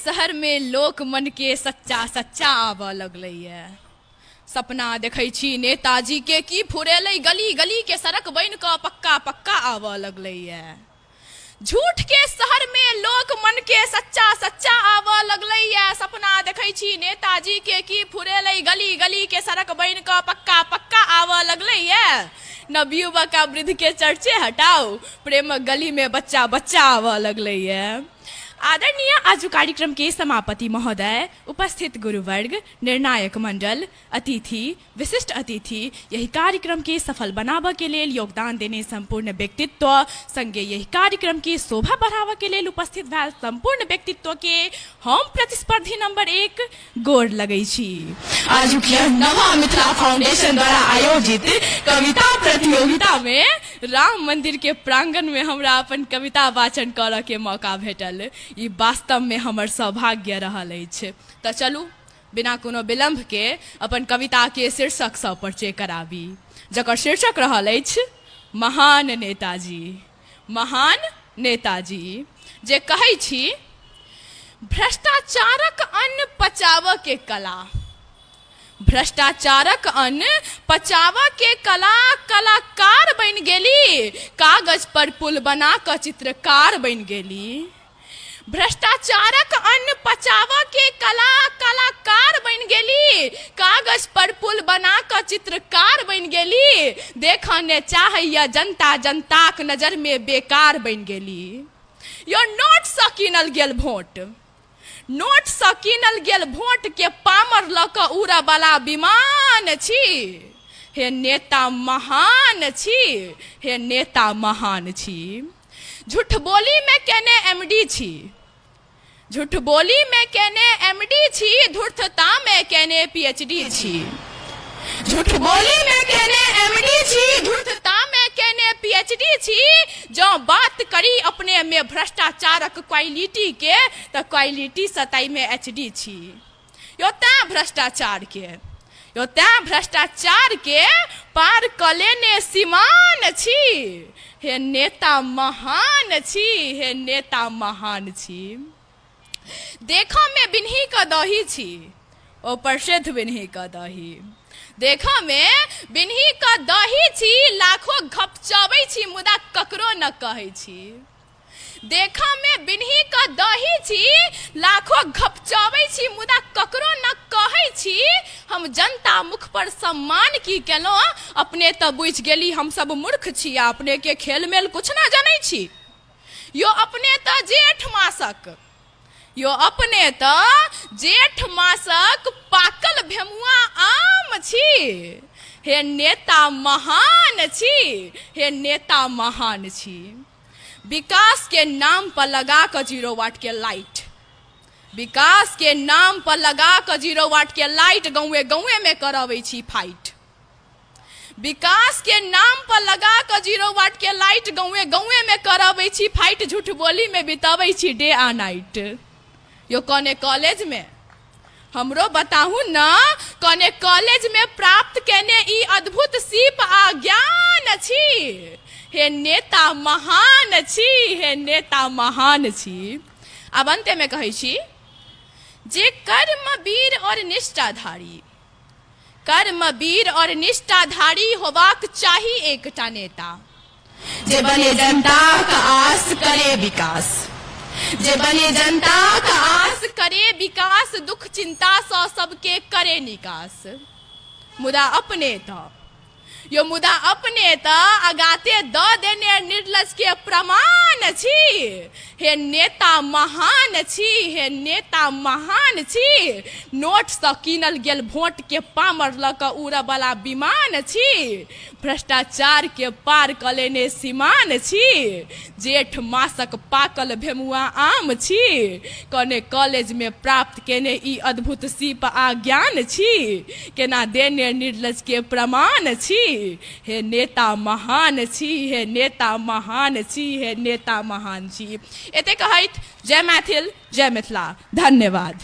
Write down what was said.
शहर में लोक मन के सच्चा सच्चा आबऽ लगलैए। सपना देखै छी नेताजी के की फुरेलै, गली गली के सड़क बनि कऽ पक्का पक्का आबऽ लगलैए। झूठ के शहर में लोक मन के सच्चा सच्चा आबऽ लगलैए। सपना देखै छी नेताजी के की फुरेलै, गली गली के सड़क बनि कऽ पक्का पक्का आबऽ लगलैए। नवयुवक आ वृद्ध के चर्चे हटाउ, प्रेमक गली में बच्चा बच्चा आबऽ लगलैए। आदरणीय आजु कार्यक्रम के समापति महोदय, उपस्थित गुरुवर्ग, निर्णायक मंडल, अतिथि, विशिष्ट अतिथि, यही कार्यक्रम के सफल बनाबऽ के लेल योगदान देने संपूर्ण व्यक्तित्व संगे यही कार्यक्रम के शोभा बढ़ाबऽ के लेल उपस्थित भेल संपूर्ण व्यक्तित्व के हम प्रतिस्पर्धी नंबर 1 गोर लगै छी। आजुक यह नवा मिथिला फाउंडेशन द्वारा आयोजित कविता प्रतियोगिता में राम मंदिर के प्रांगण में हमरा अपन कविता वाचन करऽ के मौका भेटल, ई वास्तव में हमर सौभाग्य रहल अछि। तऽ चलू बिना कोनो विलम्ब के अपन कविता के शीर्षक सँ परिचय कराबी, जकर शीर्षक रहल अछि महान नेताजी। महान नेताजी जे कहै छी, भ्रष्टाचारक अन्न पचाबऽ के कला, भ्रष्टाचारक अन्न पचाबऽ के कला कलाकार बनि गेली, कागज पर पुल बना कऽ चित्रकार बनि गेली। भ्रष्टाचारक अन्न पचाबऽ के कला कलाकार बनि गेली, कागज पर पुल बना कऽ चित्रकार बनि गेली। देखऽ ने चाहैया जनता, जनताक नजर में बेकार बनि गेली। यो नोट सँ कीनल गेल वोट, नोट सँ कीनल गेल वोट के पामर लऽ कऽ उड़ऽ वाला विमान छी। हे नेता महान छी, हे नेता महान छी। झूठ बोली में केने एम डी छी, झूठ बोली में केने एम डी छी, धूर्तता में केने पी एच डी छी। झूठ बोली में केने एम डी छी, धूर्तता में केने पी एच डी छी। जँ बात करी अपने में भ्रष्टाचारक क्वालिटी के, तऽ क्वालिटी सताई में एच डी छी। यो तैं भ्रष्टाचार के, यो तैं भ्रष्टाचार के पार कऽ लेने सीमान छी। हे नेता महान छी, हे नेता महान छी। देखऽ में बिन्ही कऽ दही छी, ओ प्रसिद्ध बिन्ही कऽ दही। देखऽ में बिन्ही कऽ दही छी, लाखो घपचबै छी मुदा ककरो न कहै छी। देखऽ में बिन्ही कऽ दही छी, लाखो घपचबै छी मुदा ककरो न कहै छी। हम जनता मुख पर सम्मान की केलहुँ, अपने तऽ बुझि गेली हम सब मूर्ख छी आ अपने के खेल मेल कुछ ना जनै छी। यो अपने तऽ जेठ मासक, यो अपने तऽ जेठ मासक पाकल भेमुआ आम छी। हे नेता महान छी, हे नेता महान छी। विकास के नाम पर लगा कऽ 0 वाट के लाइट, विकास के नाम पर लगा कऽ 0 वाट के लाइट गाँवे गाँवे में करबै छी फाइट। विकास के नाम पर लगा कऽ 0 वाट के लाइट गाँवे गाँवे में करबै छी फाइट, झूठ बोली में बितबै छी डे आ नाइट। यो कने कॉलेज में हमरो बताहू न, कने कॉलेज में प्राप्त केने ई अद्भुत सीप आ ज्ञान छी। हे नेता महान छी, हे नेता महान छी। आब अंत में कहै छी जे कर्म वीर और निष्ठाधारी, कर्म वीर और निष्ठाधारी होबाक चाही एकटा नेता, जे बने जनताक आस करे विकास, जे बने जनताक आस करे विकास, दुख चिंता सँ सबके करे निकास। मुदा अपने तऽ यो, मुदा अपने तऽ अगाते दऽ देने निर्लज के प्रमाण छी। हे नेता महान छी, हे नेता महान छी। नोट सँ कीनल गेल वोट के पामर लऽ कऽ उड़ऽ वाला विमान छी। भ्रष्टाचार के पार कऽ लेने सीमान छी। जेठ मासक पाकल भेमुआ आम छी। कने कॉलेज में प्राप्त केने ई अद्भुत सीप आ ज्ञान छी। केना देने निर्लज के प्रमाण छी। हे नेता महान छी, हे नेता महान छी, हे नेता महान छी। एते कहैत जय मैथिल, जय मिथिला, धन्यवाद।